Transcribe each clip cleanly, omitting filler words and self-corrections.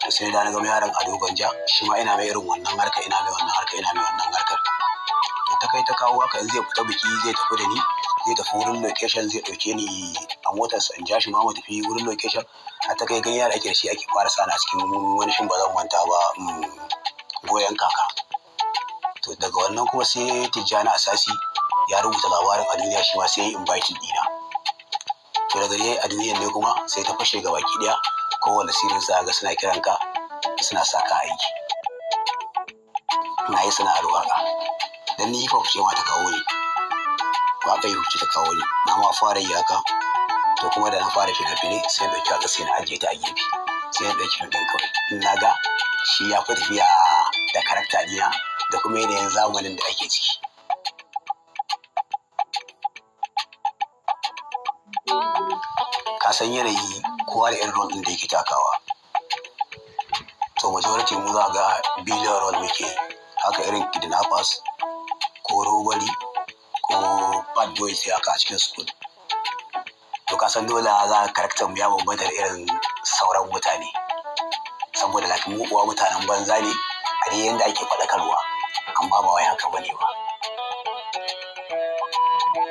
To sai na gama yaron Ado Gwanja, shi ma ina mai irin wannan harka, ina mai wannan harka, ina mai wannan harkar. To ta kai ta kawo haka, in zai fita biki zai tafi da ni, zai tafi wurin location, zai ɗauke ni a motarsa in ja shi ma mu tafi wurin location. Har ta kai gani da ake da shi ake fara sani a cikin wani fim, ba zan manta ba, Goyon Kaka. To daga wannan kuma sai Tijjani Asasi ya rubuta Labarin a Duniya, shi ma sai ya yi inviting ɗina. To daga dai a duniyan ne kuma sai ta fashe gaba ki ɗaya, kowane series za ga suna kiran ka, suna sa ka aiki. Na yi sana'ar waƙa. Dan ni hip hop ce ma ta kawo ni. Waƙar hip hop ce ta kawo ni. Na ma fara yi haka. To kuma da na fara fina-finai, sai na ɗauki waƙa, sai na ajiye ta a gefe. Sai na ɗauki fim ɗin kawai. In na ga shi ya fi tafiya da character ɗina da kuma yanayin zamanin da ake ciki. Ka san yanayi, kowa da irin role ɗin da yake takawa. To majority mu za ga billion role muke yi. Haka irin kidnappers ko robbery ko bad boys haka a cikin school. To ka san dole za ka character mu ya bambanta da irin sauran mutane. Saboda like mu uwa mutanen banza ne a dai yanda ake faɗakarwa, amma ba wai haka bane ba.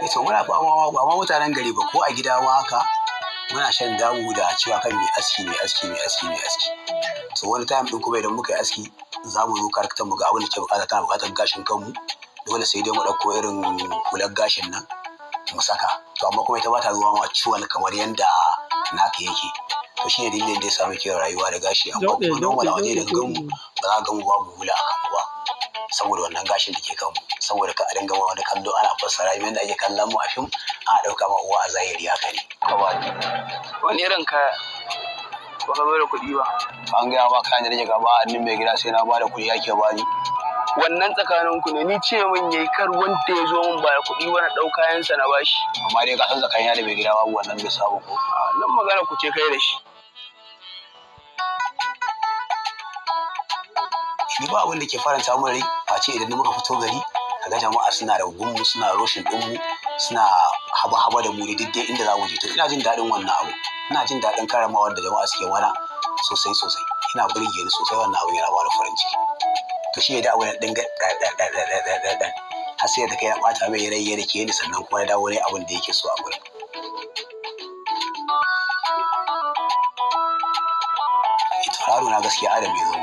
Eh to muna fama, ba ma mutanen gari ba, ko a gida ma haka muna shan damu da cewa kan mai aski, mai aski, mai aski, mai aski. To wani time ɗin kuma idan muka yi aski, za mu zo character mu ga abin da ke buƙata, tana buƙatar gashin kanmu. Dole sai dai mu ɗauko irin hular gashin nan mu saka. To amma kuma ita ba ta zuwa ma ciwon kamar yanda naka yake. To shine dalilin da ya sa muke rayuwa da gashi, amma kuma normal a waje idan ka gan mu, ba za ka gan mu babu hula a kanmu ba. Saboda wannan gashin da ke kanmu. Saboda ka a dinga ma wani kallo ana fassara yanda ake kallon mu a fim, ana ɗauka ma uwa a zahiri haka ne. Ka bani. Wani irin kaya? Ba ka zo da kuɗi ba. An gaya ma kayan da nake karɓa a hannun mai gida sai na bada kuɗi ake bani. Wannan tsakaninku ne, ni ce min yayi kar wanda ya zo min ba da kuɗi ba na ɗau kayansa na bashi. Amma dai ka san tsakanina da mai gida babu wannan lissafin ko? A nan magana ku ce kai da shi. Ni ba abin da ke faranta min rai face idan muka fito gari, kaga jama'a suna da mu, suna roshin ɗinmu, suna haba-haba da mu duk dai inda za mu je. To ina jin daɗin wannan abu. Ina jin daɗin karramawar da jama'a suke mana sosai sosai. Ina burge ni sosai, wannan abu yana bani farin ciki. To shi ne da abu na dinga ɗan har sai da kai ya ɓata mai rai, ya rike ni, sannan kuma na dawo ne abin da yake so a gurin. Tauraro na gaskiya Adam ya zo.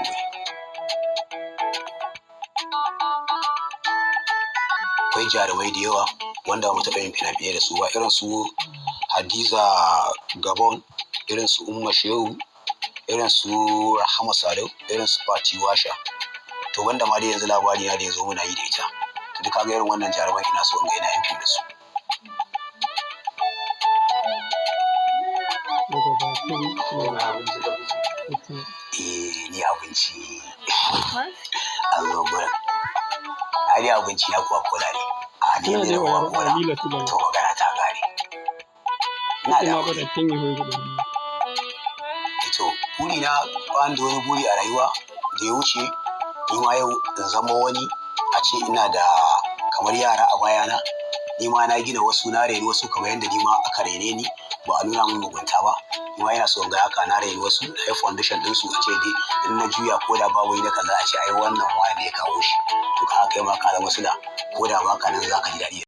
Akwai jarumai da yawa wanda ba mu taɓa yin fina-finai da su ba, irin su Hadiza Gabon, irin su Umma Shehu, irin su Rahama Sadau, irin su Fati Washa. To banda ma dai yanzu Labari Na da ya zo muna yi da ita. To duka ga irin wannan jaruman ina so in ga ina yin fim da su. Daga bakin ita. Eh, ni abinci an zo gurin. Ai dai abinci na kuwa kola ne. A ni Ina ne dai da wayar Coca-Cola. Alila Tulai. To magana ta gare. Ina Ita da ma aure. bada kin yi hoyi. To buri na, ba da wani buri a rayuwa da ya wuce ni ma yau in zama wani, a ce ina da kamar yara a bayana, ni ma na gina wasu, na reni wasu kamar yadda ni ma aka rene ni, ba a nuna min mugunta ba. Ni ma ina so in ga haka, na reni wasu, na yi foundation ɗinsu, a ce dai in na juya ko da babu ni na kaza, a ce ai wannan wani ne ya kawo shi. To ka kai ma ka zama sila, ko da baka nan za ka ji daɗi.